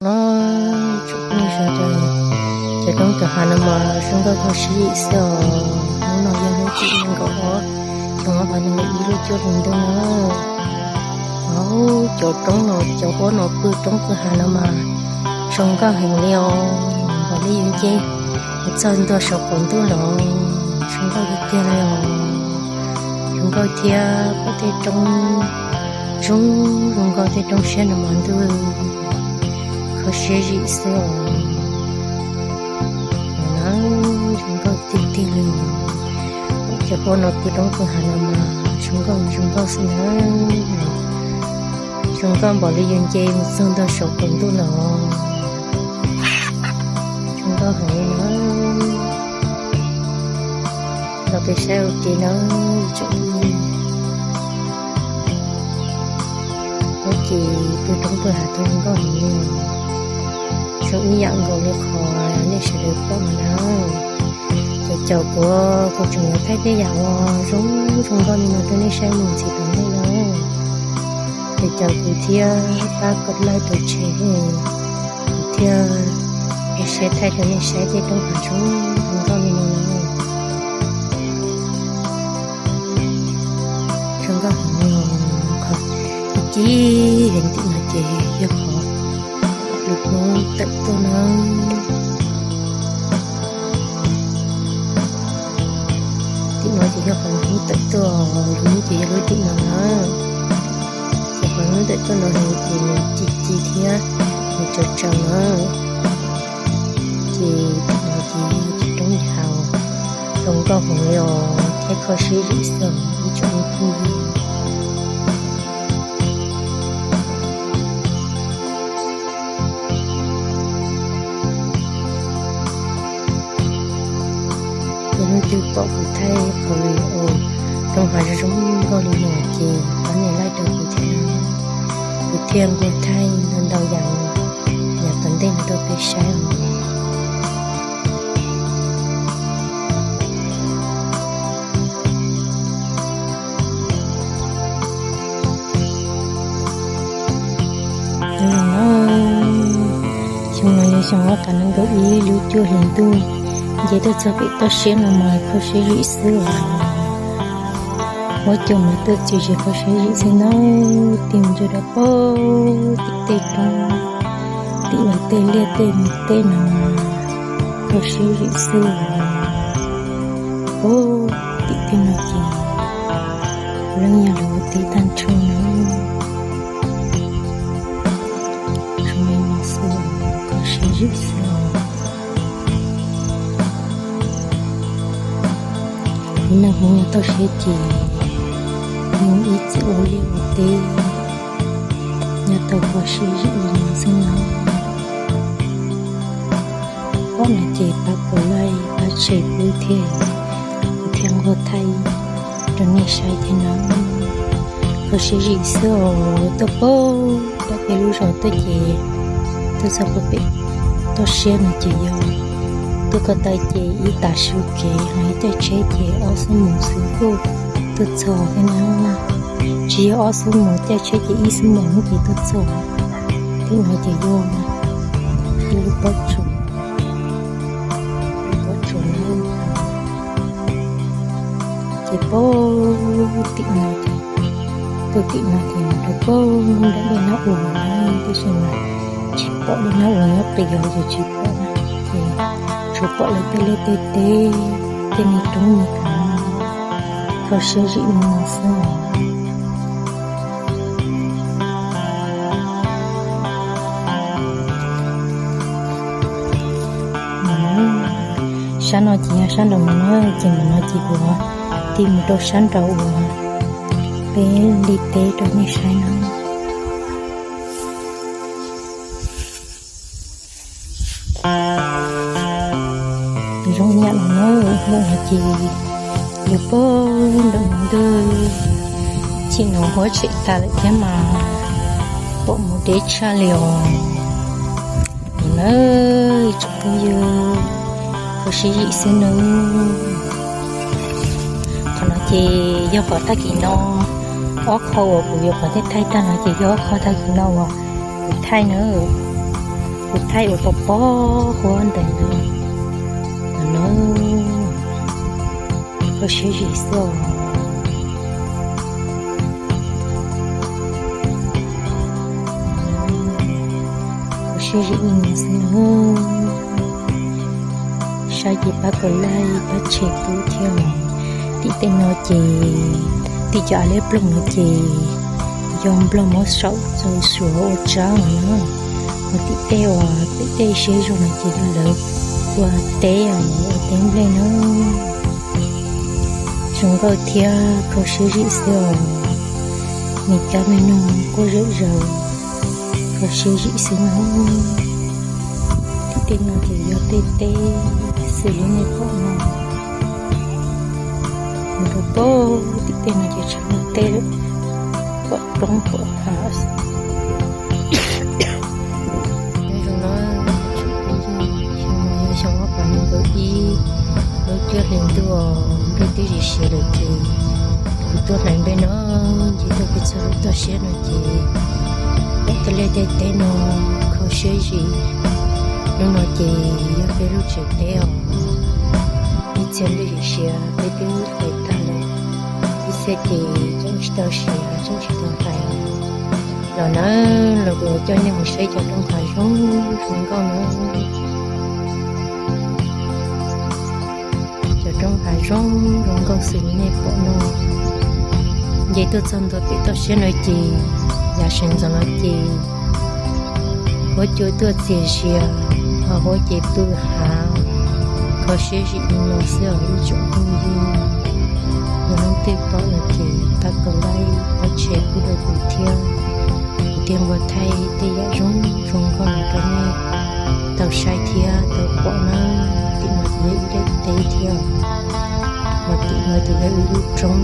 No, tsoom phooj ywg sawv daws, cov roob tom hav no mas zoo nkauj kho siab zim xwb os. Hnub no yog hnub tim nees nkaum ob, xyoo ob phav nees nkaum ib lub cuaj hli ntuj na. Au, cov roob no, cov huab no pw roob pw hav no mas zoo nkauj heev li os. Npaum li yus nce mus txog ntua saum qaum ntuj los zoo nkauj tiag tiag li os. Zoo nkauj thiab pom tej roob zoo, zoo nkauj tej roob siab no mas ntuj kho siab zim xwb os. Zoo nkauj tiag tiag li os. Cov huab no pw roob pw hav no mas zoo nkauj zoo nkauj xwb na. Zoo nkauj npaum li yus nce mus txog ntua saum qaum ntuj los zoo nkauj heev li na. Los peb saib ua ke na, tsoom phooj ywg. Huab ces pw roob pw hav twb zoo nkauj heev li. Zoo ib yam nkaus li qhov nej sawv daws pom no na. Ces caum kuv, kuv tseem yuav thaij tej yam uas zoo zoo nkauj li no rau nej saib mus ntxiv tom ntej na. Ces caum kuv thiab pab kom like rau tseg, kuv thiaj ua siab thaij rau nej saib tej roob hav zoo zoo nkauj li no na. Zoo nkauj heev li os. Qhov ci heev tim no ces yog qhov lub hnub tawm tuaj na. Tim no ces yog qhov lub hnub tawm tuaj, lub hnub ces yog lub tim no na. Ces qhov hnub tawm tuaj no ces nws ci ci thiab nws tsaus tsaus na. Ces tim no ces yog cov roob hav zoo nkauj heev li os thiab kho siab zim xwb os ib tsoom phooj ywg. Yog leej twg pom kuv thaij qhov video roob hav zoo zoo nkauj li no ces pab nias like rau kuv thiab, kuv thiaj nquag thaij ntau ntau yam yav tom ntej no rau peb saib os. Xyoo no yog xyoo ob phav nees nkaum ib lub cuaj hlis ntuj, nce tuaj txog pem toj siab no mas kho siab zim xwb os. Huab cua mas tuaj txias zis kho siab zim xwb na. Tim mus rau pem tim tej roob, tim lawv tej liaj tej teb no mas kho siab zim xwb os. Pem tim tej no ces kuv leej yog lawv ua teb tag nrho na. Zoo li no xwb, kho siab zim xwb os. Kuv neeg hmoov nyob toj siab ces nyob ib txwm ua liaj ua teb, nyob tau kho siab zim li no xwb na. Pom no ces pab pab like pab share pub thiab, kuv thiaj nquag thaij rau nej saib thiab na. Kho siab zim xwb os, tuaj pem peb lub zos tuaj ces tuaj txog pem toj siab no ces yog tuaj ko taw ces ib tag su kev ho ib caij tsheb ces ob xuab moos xwb kuj tuaj txog thiab na. Tsis yog ob xuab moos, caij tsheb ces ib xuab moos ces tuaj txog. Tim no ces yog ib lub pob tsuas, lub pob tsuas na. Ces pem tim no ces, tuaj tim no ces mus rau pem nram dej Nab Ua na, tab sis mas tsis pom dej Nab Ua nyob qis os, ces tsis pom na. Ces tsuas pom lawv tej liaj tej teb, tej me roob me hav, kho siab zim li no xwb os. Sab no ces yog sab nraum no na, ces ntawm no ces kuv tig mus rau sab nraum uas peb li teb rau nej saib na. Zoo yam no na, hnub no ces yog pem nram no ntuj, chim no huab tshem tag lawm thiab mas pom mus deb tshaj li os. Ua na, tsoom phooj ywg, kho siab zim xwb nawb. Qhov no ces yog qhov tag kis no, ob qho uas kuv yuav qhov thaij tag no ces yog ob qho tag kis no uas kuv thaij nawb. Kuv thaij ua pom pob huab ntawm no, kho siab zim xwb os. Kho siab zim ib nus xwb na. Saib ces pab kom like pab share pub thiab os. Tim tej no ces, tim cov av liab ploog no ces yog nplog muab saum txaus suav ua tsab no na. Ho tim tej uas pem tej siab zog no ces yog lawv ua teb os, ua teb nplej na. Zoo nkauj thiab kho siab zim xwb os. Me kab me noog quaj zom zaws, kho siab zim xwb na. Tim tej no ces yog tej teb xws li nej pom no. Mus rau pem tim tej no ces tsis muaj teb lawm, pom roob pom hav. Nyob zoo na, xyoo no yog xyoo ob phav nees nkaum ib, lub cuaj hlis ntuj, nplej twb zim siav lawm ces kuv tuaj hlais nplej no, nce tuaj pem txog lub toj siab no ces pom tej liaj tej teb no kho siab zim. Hnub no ces yog peb lub tsev teb os. Ib txhia nplej zim siav peb twb hlais tag lawm, ib txhia ces tseem tsis tau siav tseem tsis tau hlais. Los na, los kuv coj nej mus saib cov roob hav zoo zoo nkauj na. Cov roob hav zoo zoo nkauj xws li nej pom no. Nce tuaj txog ntua pem toj siab no ces, yav sawv ntxov no ces huab cua tuaj txias zias, ho huab ces pw hav, kho siab zim li no xwb os ib tsoom phooj ywg. Yog leej twg pom no ces pab kom like pab share pub rau kuv thiab, kuv thiaj npaj thaij tej yam zoo zoo nkauj no rau nej tau saib thiab tau pom na. Tim no ces yog ib daim teb thiab, ho tim no ces yog ib lub roob,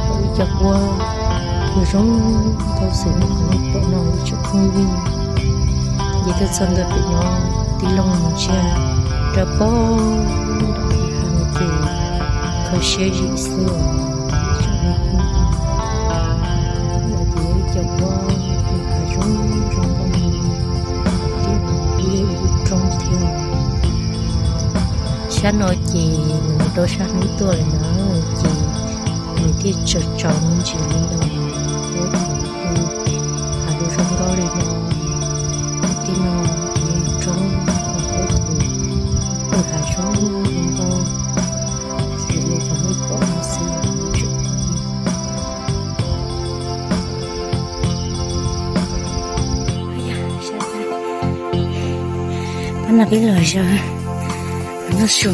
ho ib co huab zoo zoo nkauj xws li nej pom no ib tsoom phooj ywg. Nce tuaj txog ntua pem no, tij laug mus ntsia rau pem nram hav no ces kho siab zim xwb os. Ib tsoom phooj ywg, no ces yog ib co huab hav zoo zoo nkauj, thiab yog ib lub roob thiab. Sab no ces nws mus rau sab hnub tuaj lawm na, ces nws thiaj tsaus tsaus me ntsis li no. Huab ces pw hav zoo zoo nkauj li no. Tim no ces yog roob, ho huab ces pw hav zoo zoo nkauj xws li cov nej pom no xwb. Pab no peb los zaws noj su.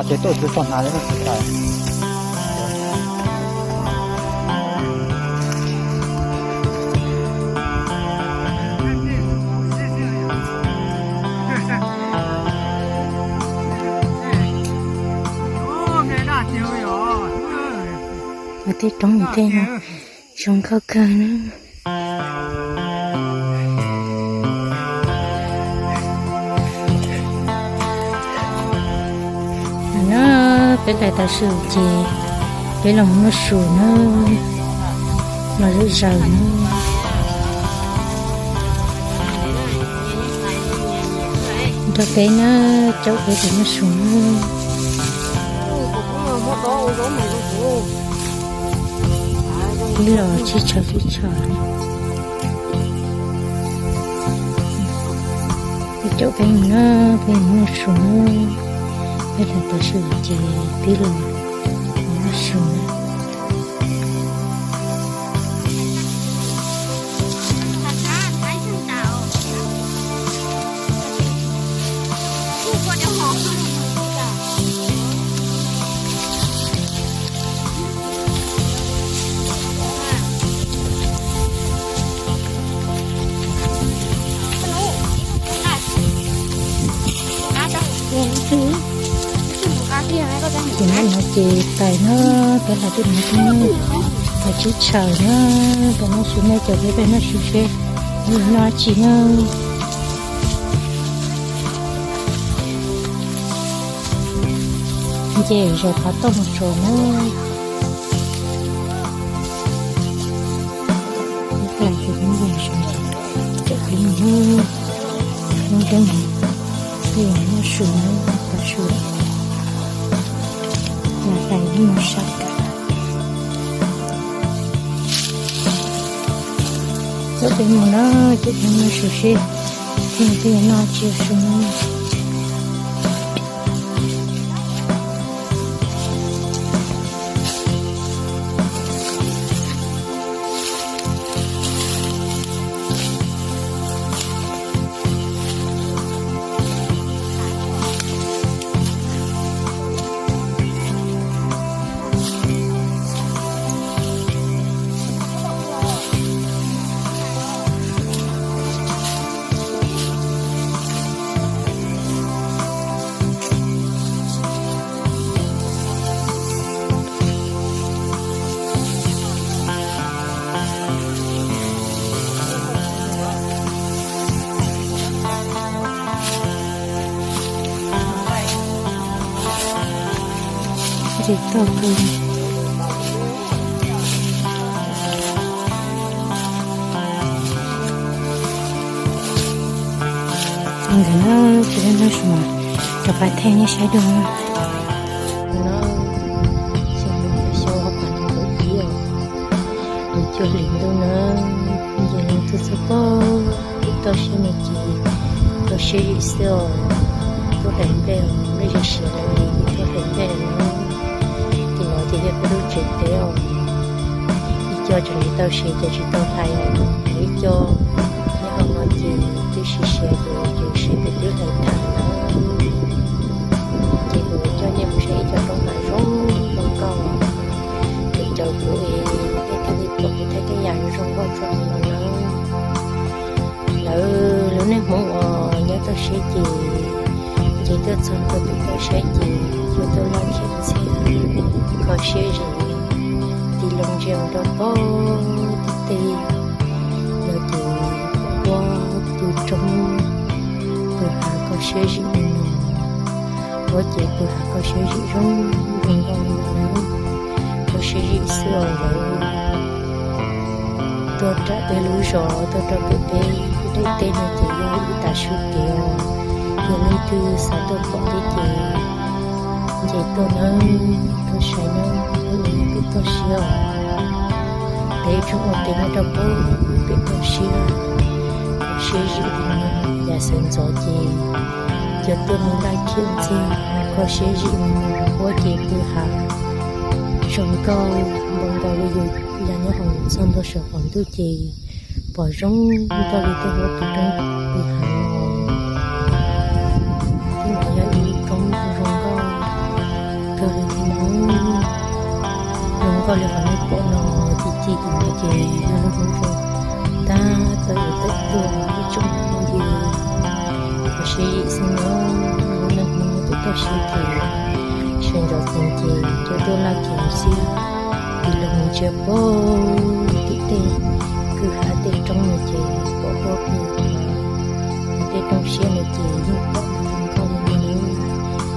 Ces tuaj tsis tau hnav li no. Tej roob tej no zoo nkauj kawg na. No peb hlais tav su ces peb los mus noj su na, los zaws zaws na. Nrog peb na, caum peb tus noj su na. Peb los sib tsho sib tsho. Peb caum peb mus na, peb mus noj su na. Peb hlais tav su ces peb los mus noj su na. Ces tais no, peb hlais tej no, tais tsib tshaw na, tais no su ne, cov peb peb noj su seb noj tsi na. Nce zos qhov toj mus tsuas na. Ib pliag ces peb nce zos, cov peb mus lub, lub nroog, peb yuav noj su na, tav su, hlais tais ib mus sab. Cov peb mus na, cov peb noj su seb, peb peb yuav noj tsi su na. Ntses toj kawg. Ntawm no ces noj su mas rov qab thaij nej saib dua. No, xyoo no xyoo ob phav nees nkaum ib os, nws cuag hlis ntuj na, nce leej twg txog pem toj siab no ces kho siab zim xwb os. Tuaj hlais nplej os, nplej zoo siav lawm ces tuaj hlais nplej lawm no. Tim no ces yog peb lub tsev teb os, ib co tseem tsis tau siav ces tsis tau hlais os, ib co nyob hauv no ces twb siav siav ces tseem siav ces twb hlais tag na. Ces kuv coj nej mus saib ib co roob hav zoo zoo nkauj, ces caum kuv es nej thiaj li pom kuv thaij tej yam zoo nkauj tso no na. Lawv lub neej Hmoob uas nyob toj siab ces, ces tuaj txog rau pem toj siab ces yuav tuaj laj khiav ntxhiab, kho siab zim, tig loo ntsia rau pem tej teb no ces pom huab pw roob, pw hav kho siab zim li no. Huab ces pw hav kho siab zim zoo zoo nkauj li no na, kho siab zim xwb os lawm. Tuaj rau peb lub zos, tuaj rau pem peb daim teb no ces yog ib tav su kev os. Yog leej twg xav tuaj pom thiab ces nce tuaj nawb, tuaj saib nawb, pem toj siab os. Peb tseem ua teb nyob rau pem toj siab, kho siab zim li no. Yav sawv ntxov ces cov tuaj mus laj khiav ntxhiab, kho siab zim li no, huab ces pw hav zoo nkauj npaum nkaus li yus yog nyob hauv txog ntua saum qaum ntuj ces pom zoo nkauj li tej huab pw roob pw hav no. Tej no yog ib lub roob zoo nkauj kawg li no. Zoo nkauj li qhov nej pom no, ci ci tim no ces yog lub roob zoo tag tawm tawm tuaj ib tsoom phooj ywg. Kho siab zim xwb no, lub neej Hmoob pem toj siab ces sawv ntxov ces cov tuaj laj khiav ntxhiab, tig loo ntsia pem tim tej kwj ha tej roob no ces pom huab pw. Tej roob siab no ces yeej pom zoo nkauj li no na.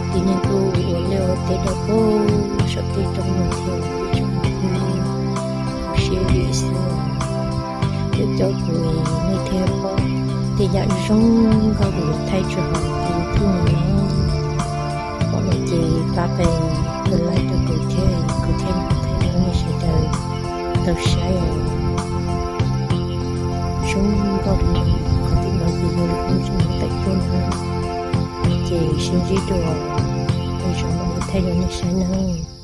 Ces nej kuj ua liaj ua teb rau pem saum tej roob no thiab, ib tsoom phooj ywg. Kho siab zim xwb. Cov caum kuv nej thiaj pom tej yam zoo nkauj kuv yuav thaij tso hauv YouTube no na. Pom no ces pab pes like rau kuv thiab, kuv thiaj thaij rau nej sawv daws tau saib os. Zoo nkauj li no, qhov tim no ces yog lub roob zoo tawm tuaj na. Ces sib ntsib dua, peb zaum no thaij rau nej saib nawb.